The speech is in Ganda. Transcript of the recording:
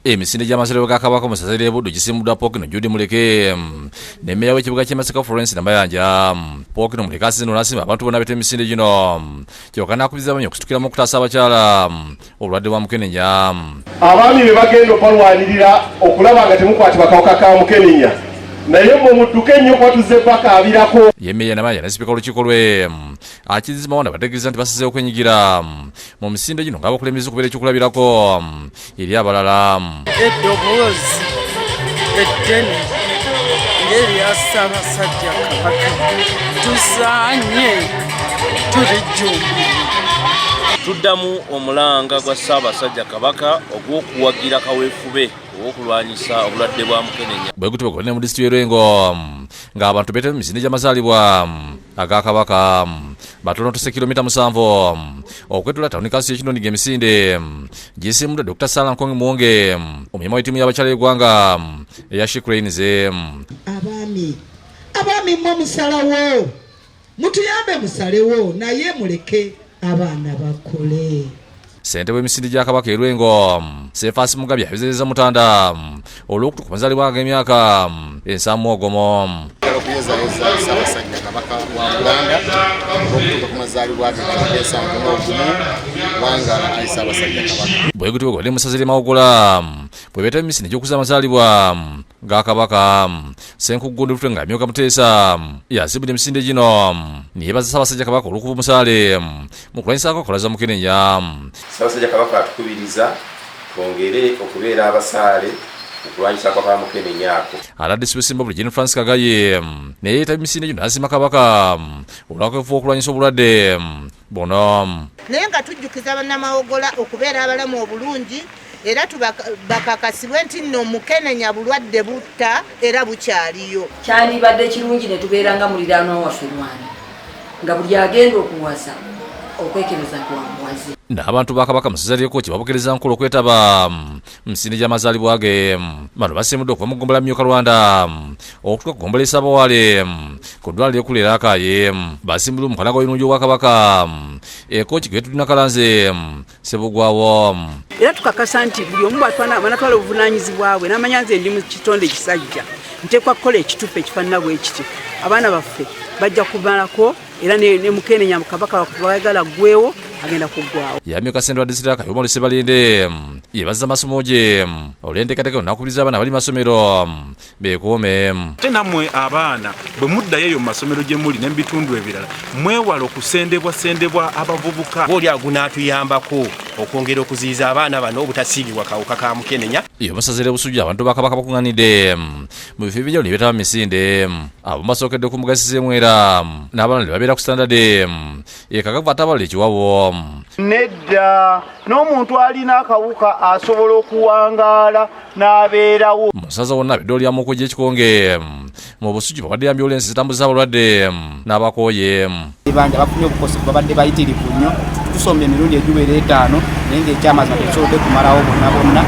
Emisinde gy'amasiro ga Kabaka mu ssaza ly'e Buddu gisimbuddwa Pookino Jude Muleke ne mmeeya w'ekibuga ky'e Masaka Florence Namayanja. Pookino Muleke asinze n'asiima abantu bonna beeta emisinde gino, kyokka n'akubiriza abaami okusitukiramu okutaasa abakyala obulwadde bwa mukenenya. Abaami be bagenda okubalwanirira okulaba nga temukwatibwa kawuka ka mukenenya, naye mmwe mudduke nnyo kuba tuzze bakaabirako. Ye mmeeya Namayanja ne sipiika w'olukiiko lwe Akiriza Mawanda bategeeza nti basazeewo okwenyigira mu misinde gino ng'abakulembeze okubeera ekyokulabirako eri abalala. Eddoboozi eddene ng'erya Ssaabasajja Kabaka tusaanye tulijjumbire. Tuddamu omulanga gwa Ssaabasajja Kabaka ogw'okuwagira kaweefube ow'okulwanyisa obulwadde bwa mukenenya. Bwe gutyo bwe mu disitulikiti y'e Lwengo ng'abantu beetaba mu misinde gy'amazaalibwa aga Kabaka. Batono tuse kilomita 7 okwetula tawuni kansi y'Ekinoni ng'emisinde gisiimuddwa Dr. Sarah Nkonge Muwonge, omuyima w'ettiimu y'abakyala y'eggwanga eya She Cranes. Abaami, abaami mmwe musalawo, mutuyambe musalewo, naye muleke abaana bakole. Ssentebe w'emisinde gya Kabaka e Lwengo, Sefaasi Mugabi ayozereza Mutanda olw'okutuuka ku mazaalibwa ag'emyaka 71. Okuyozayoza Ssaabasajja Kabaka wa Buganda olw'okutuuka ku mazaalibwa ge ag'e71, wangaala ayi Ssaabasajja Kabaka. Bwe gutyo bwe gwali mu ssaza ly'e Mawogola bwe beetaba emisinde gy'okuza amazaalibwa ga Kabaka. Ssenkuggundu Lutwe ng'amyuka Muteesa yasimbudde emisinde gino ne yeebaza Ssaabasajja Kabaka olw'okuba omusaale mu kulwanyisa akakola za mukenenya. Ssaabasajja Kabaka atukubiriza twongere okubeera abasaale mu kulwanyisa kwa mukenenya ako. Aladde Sibusimba buli Jane Francis Kagaye naye yeetaba emisinde gino n'asiima Kabaka olw'akafuba okulwanyisa obulwadde buno. Naye nga tujjukiza bannamawogola okubeera abalamu obulungi era bakakasibwe nti nno mukenenya bulwadde butta era bukyaliyo. Kyandibadde kirungi ne tubeera nga muliraanwa waffe Rwanda nga buli agenda okuwasa okwekebeza kwa muwazi. N'abantu ba Kabaka mu ssaza ly'e Kooki babukereza nkulu okwetaba mu misinde gy'amazaalibwa ge. Bano basiimuddwa okuva mu ggombolola Myuka Rwanda okutuuka ku ggombolola Ssabawaale ku ddwaliro ekkulu era Akaaye. Basimbulwa omukalaga w'ebirungi obwakabaka e Kooki Gertrude Nakalanze Ssebugwawo. Era tukakasa nti buli omu bw'anatwala obuvunaanyizibwa bwe n'amanya nze ndi mu kitonde ekisajja nteekwa kukola ekituufu ekifaanana bwe kiti, abaana baffe bajja kumalako era ne mukenenya Kabaka bayagala ggwewo agenda kuggwawo. Yamyuka ssentebe wa disitulikiti Kayoma Olusebalinde yebaza amasomo gye olw'enteekateeka n'akubiriza abaana abali masomero beekuume. Ate nammwe abaana bwe muddayo eyo mu masomero gye muli ne mu bitundu ebirala, mwewale okusendebwasendebwa abavubuka. Oba oli awo gunaatuyambako okwongera okuziyiza abaana bano obutasiigibwa kawuka ka mukenenya. Iyo musaza ly'e Busujju abantu ba Kabaka bakuŋŋaanidde mu bifo ebyenjawulo ne beetaba mu misinde. Abo basookedde ku Mugasizi Mwera n'abalala ne babeera ku Standard e Kakavu ate abalala ekiwawo. Nedda, n'omuntu alina akawuka asobola okuwangaala n'abeerawo. Mu ssaza wonna ab'eddwaliro lya Muko gy'ekikonge mu Busujju babadde ambyulensi zitambuza abalwadde n'abakooye. Banja bafunye obukosefu, babadde bayitirivu nnyo, tusomye emirundi egiwera 5 naye ng'ekyamazima tetusobodde kumalawo bonna bonna.